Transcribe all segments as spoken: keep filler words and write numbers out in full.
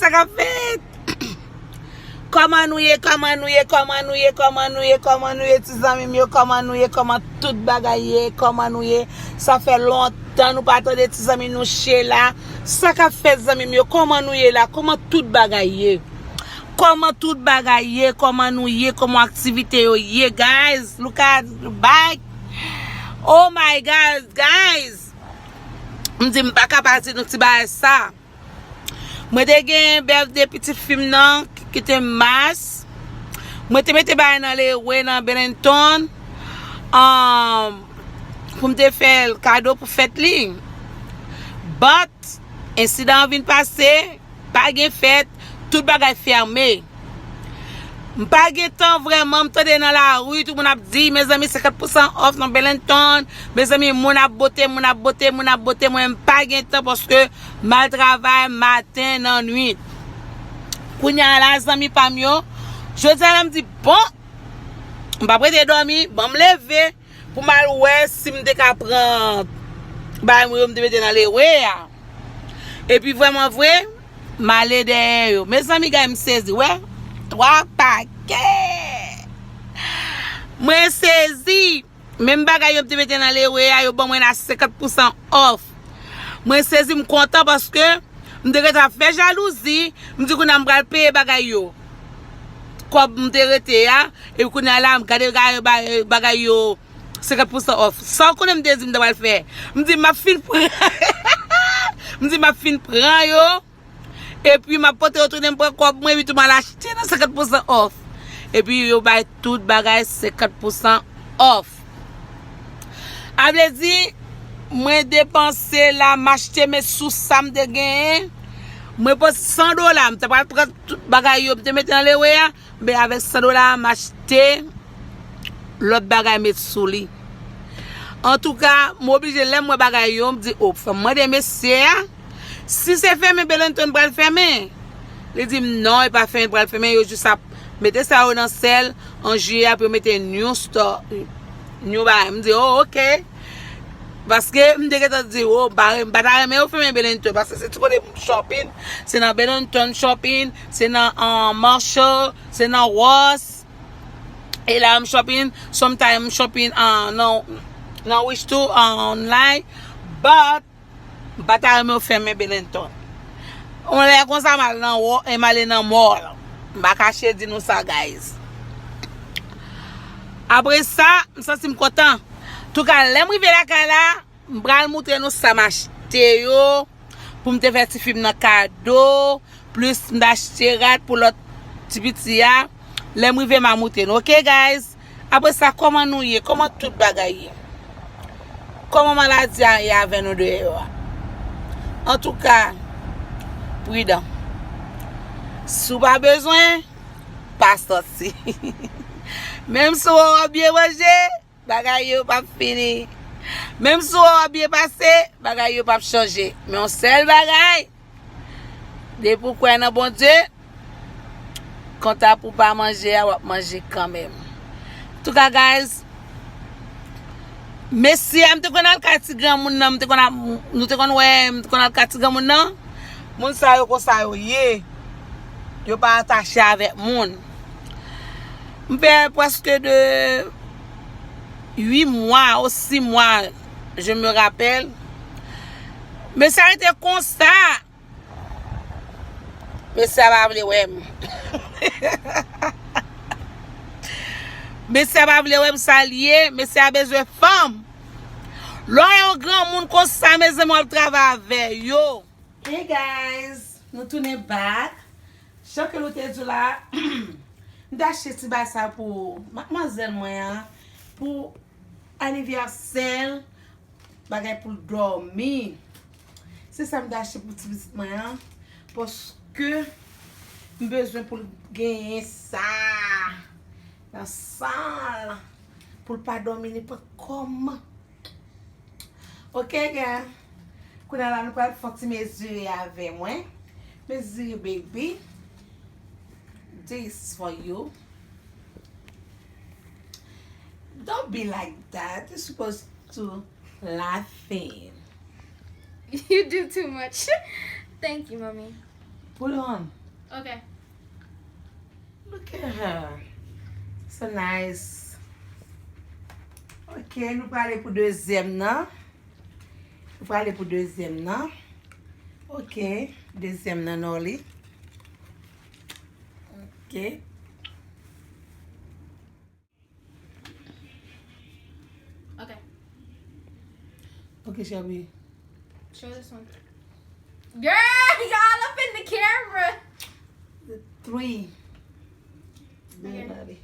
K ap fèt? Kòman nou ye? Kòman nou ye? Kòman nou ye? Kòman nou ye? Kòman nou ye, ti zanmi m yo? Kòman nou ye? Kòman tout bagay ye? Kòman nou ye? Sa fè lontan nou pa tande ti zanmi nou Sheila. Sa k ap fèt, zanmi m yo? Kòman nou ye la? Kòman tout bagay ye? Kòman tout bagay ye? Kòman nou ye? Kòman aktivite yo ye, guys? Look at the back. Oh my God, guys! M di m pa ka pa di nou ti bagay sa. Mwen te gen birthday pitit fi m nan ki te mas. Mwen te mete bagay nan lewe nan Belenton, um, pou m te fè l kado pou fèt li. But, ensidan an vin pase, pa gen fèt, tout bagay fèmen. M pa gen tan vrèman, m tande nan lari, tout moun ap di, mezanmi, senkant pousan off nan Belenton, mezanmi, moun ap bote, moun ap bote, moun ap bote, mwen, m pa gen tan paske m al travay maten nan nwit. Kounye a la, zanmi pa m yo, jodi a la, m di, bon, m p ap rete dòmi, ban m leve pou m al wè si m te ka pran bagay mwen yo m te mete nan lewe a. Epi vrèman vre, m ale dèyè yo. Mezanmi, gade m sezi, wè. Twa pakè. Mwen sezi. Menm bagay yo m te mete nan lewe a, yo ban mwen a senkant pousan off. Mwen sezi, m kontan paske m te gentan ap fè jalouzi. M di kounye a m pral peye bagay yo. Kòb m te rete a, epi kounye a la, m gade bagay, bagay, bagay yo, senkant pousan off. Sa w konnen m te di m ta pral fè? M di m ap fin pran. M di m ap fin pran yo. Epi m ap pote yo tounen, m pran kòb mwen, epi tou m al achte nan senkant pousan off. Epi yo bay tout bagay senkant pousan off. A vle di, mwen depanse la, m achte men sou sa m te genyen. Mwen pran san dola, m te pral pran tout bagay yo, m te mete nan lewe a. Men avèk san dola a, m achte lòt bagay met sou li. Antouka, m oblije, lè m wè bagay yo, m di, o, fò m mande mesye a si se fèmen Belenton pral fèmen. Li di m non, e pa fèmen pral fèmen, yo jis ap mete sa yo nan sèl an jiyè pou yo mete new store, new bagay. M di, o, oke. Paske m te gentan di, o, m pa, m pa ta renmen yo fèmen Belenton, paske se ti kote pou m shopping, se nan Belenton shopping, se nan, um, Marshall, se nan Ross. E la m shopping, sometimes m shopping, uh, nan, nan Wish tou, uh, online. But, m pa ta renmen yo fèmen Belenton. On lè konsa m al nan, m ale nan mall. M pa kache di nou sa, guys. Apre sa, m santi m kontan. Touka, lè m rive lakay la, m pral moutre nou sa m achte yo pou m te fè tifi m nan kado, plis m t achte rad pou lòt ti piti a. Lè m rive, m a moutre nou. Oke, guys? Apre sa, kòman nou ye? Kòman tout bagay ye? Kòman maladi a ye avè nou deyò a? Antouka, pridan. Si w pa bezwen, pa sòti. Menm si w wè w ap byen manje, bagay yo p ap fini. Menm si w wè w ap byen pase, bagay yo p ap chanje. Men yon sèl bagay, depi w kwè nan Bondye, kanta pou w pa manje a, w ap manje kanmenm. Antouka, guys, mesye a, m te konn al kay ti granmoun nan, m te konn ap, nou te konn wè, m te konn al kay ti granmoun nan. Moun sa yo konsa yo ye. Yo pa atache avèk moun. M fè prèske de uit mwa ou sis mwa, je me rappelle. Men sa rete konsa. Mesye a pa vle wè m. Mesye a pa vle wè m, sa l ye. Mesye a bezwen fanm. Lè w yon granmoun konsa, mezanmi, w ap travay avè yo. Hey guys, nou tounen back. Jan ke nou te di w la, m te achte ti bagay sa pou madmwazèl mwen an, pou anivèsè l, bagay pou l dòmi. Se sa m te achte pou ti pitit mwen an, paske m bezwen pou l genyen sa nan san l, pou l pa dòmi nenpòt kòman. Ok, guys. Kounye a la, nou pral fè yon ti mezire avè mwen. Mezire, baby. This for you. Don't be like that. You're supposed to laughing. You do too much. Thank you, mommy. Put on. Okay. Look at her. So nice. Ok, nou prale pou dezyèm nan. Nou prale pou dezyèm nan. Ok, dezyèm nan Norly. Ok. Okay. Ok, cheri. Show this one. Girl, y'all up in the camera. Three. Okay. Everybody.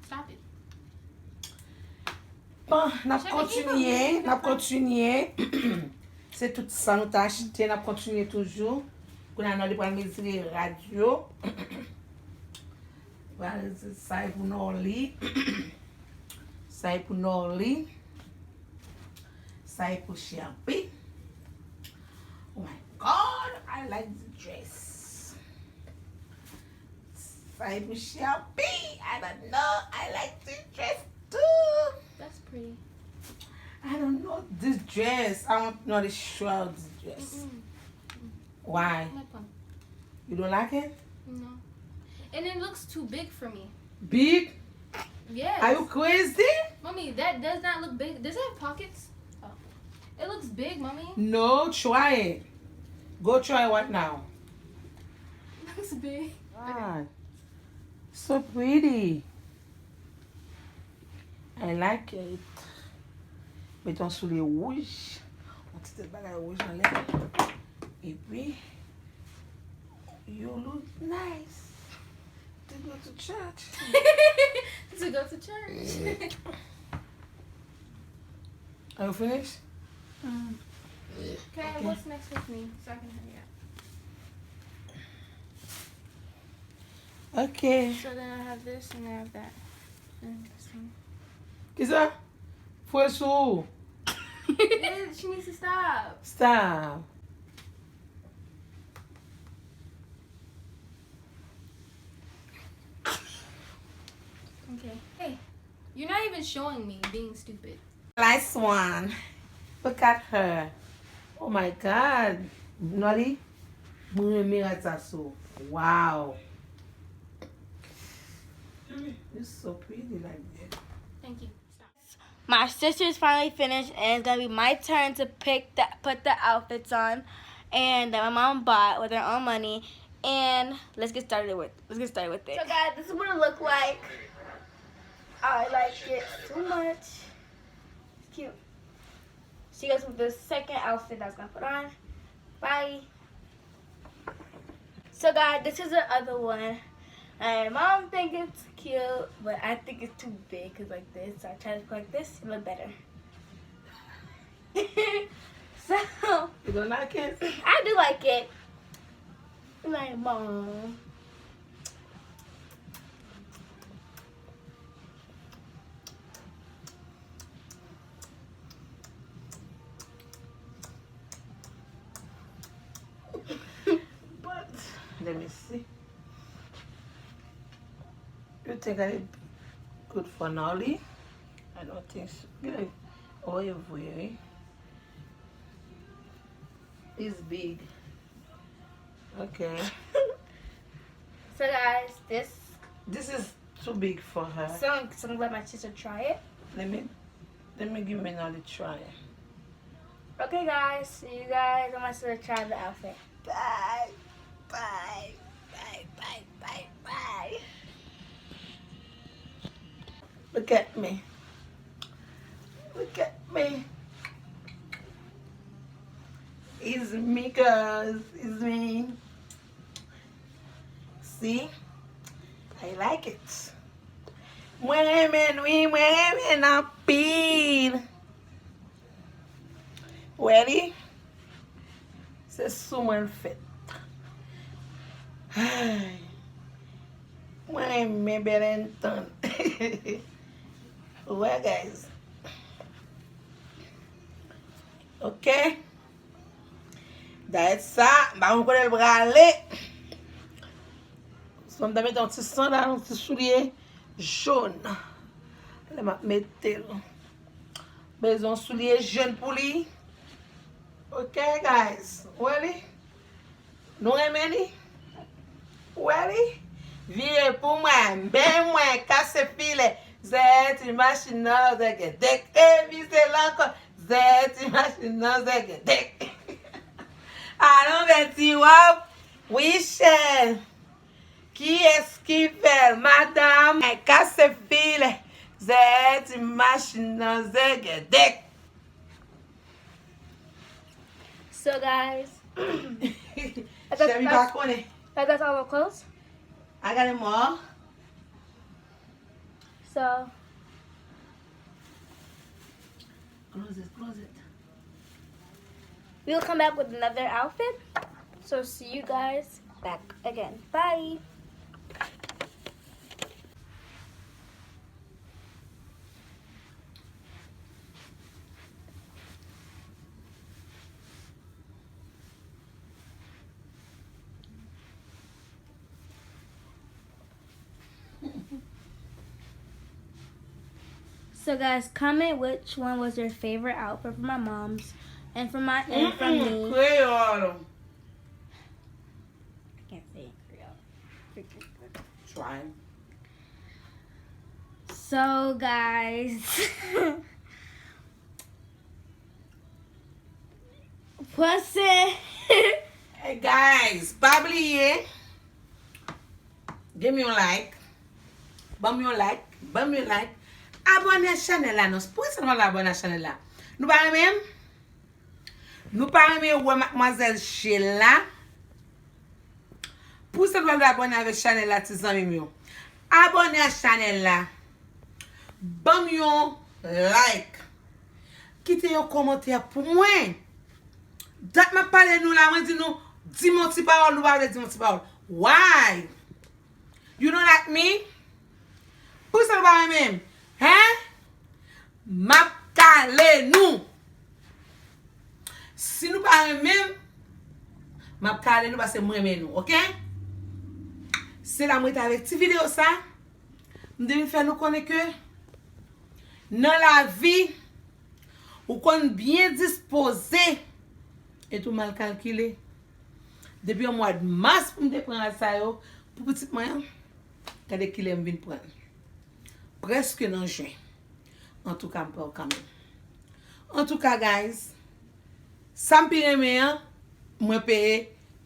Stop it. Bon, n ap kontinye, n ap kontinye. Se tout sa nou te achte, n ap kontinye toujou. Kounye a Norly pral mezire rad yo. Pral, sa e pou Norly. Sa e pou Norly. Sa e pou Shelby. Oh my God, I like the dress. Sa e pou Shelby. I don't know. I like this dress too. That's pretty. I don't know this dress. I want Norly show this dress. Mm-mm. Why? Like one. You don't like it? No. And it looks too big for me. Big? Yes. Are you crazy? Mommy, that does not look big. Does it have pockets? Oh. It looks big, mommy. No, try it. Go try it right now. It looks big. Ah, so pretty. I like it. Met yon soulye wouj. Yon ti tèt bagay wouj anlè. Epi, you look nice. To go to church. To go to church. Are you finish? Okay, what's next with me? So I can hurry up. Ok. So then I have this and I have that. And this one. Kisa? Fwe sou. Yeah, she needs to stop. Stop. Okay. Hey, you're not even showing me being stupid. Last one. Look at her. Oh my God. Norly, mwen renmen rad sa sou. Wow. You so pretty like that. Thank you. Stop. My sister's finally finished, and it's gonna be my turn to pick the put the outfits on, and that my mom bought with her own money. And let's get started with let's get started with it. So guys, this is what it looked like. I like it so much. It's cute. See you guys with the second outfit that's gonna put on. Bye. So guys, this is the other one. And mom think it's cute, but I think it's too big because like this. So I try to put like this, it look better. So You don't like it? I do like it. Like mom. But let me see. You think I good for Norly? I don't think so. Yeah. Oh, you really? It's big. Okay. So guys, this This is too big for her. So, so I'm gonna let my sister try it. Let me let me give me another try. Okay guys, see you guys. I'm gonna try the outfit. Bye. Bye. Bye. Bye. Bye. Bye. Look at me. Look at me. It's me, guys. It's me. See? I like it. Mwen renmen l wi, mwen renmen l anpil. Wè li? Se sou mwen l fèt. Ay. Mwen renmen bèl and tan. Wè, guys. Ok. Dayèt sa, m pa konn kote l prale. So, m ta mete yon ti sandal, yon ti soulye jòn. Lè m ap mete l. Bezwen yon soulye jòn pou li. Ok, guys. Wè li? Nou renmen li? Wè li? Vire pou mwen, men mwen kase filè. Zè ti machin nan, zègèdèk. E vize l ankò. Zè ti machin nan, zègèdèk. Alon vè ti wòb. Wi, chè. Kiyès ki fè l, madanm? Ay, kase filè. Zè ti machin nan, zègèdèk. So, guys, Chèmi pa konnen. That's all the clothes. I got it more. So, close it, close it. We'll come back with another outfit. So, see you guys back again. Bye. So, guys, comment which one was your favorite outfit from my mom's and from my and from me. Kreyòl. I can't say in Creole. Try. So, guys, Panse. Hey guys, pa bliye, give me yon like. Ban m yon like, ban m yon like. Abòne a chanèl la non. Poukisa nou pa abòne a chanèl la? Nou pa renmen m? Nou pa renmen wè madmwazèl Sheila? Poukisa nou pa vle abòne avèk chanèl la, ti zanmi m yo? Abòne a chanèl la. Ban m yon like. Kite yon kòmantè pou mwen. Dat m ap pale nou la, mwen di nou, di m yon ti pawòl, nou pa vle di m yon ti pawòl. Why? You don't like me? Poukisa nou pa renmen m? Hen? M ap kale nou. Si nou pa renmen m, m ap kale nou paske m renmen nou, ok? Se la mwen te avèk ti videyo sa. M te vin fè nou konnen ke nan lavi, ou konn byen dispoze epi w mal kalkile. Depi yon mwa mas pou m te pran rad sa yo pou pitit mwen an, gade kilè m vin pran l. Prèske nan jen. Antouka, m pran l kanmenm. Antouka, guys, sa m pi renmen an, mwen peye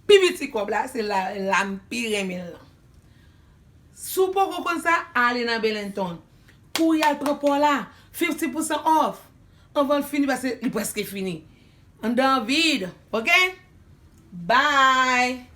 pi piti kòb la, se la, la m pi renmen l lan. Si w poko konn sa, ale nan Burlington. Kouri al pran pò la, fifty percent off. Anvan l fini, paske li prèske fini. Anndan an vid, ok? Bye!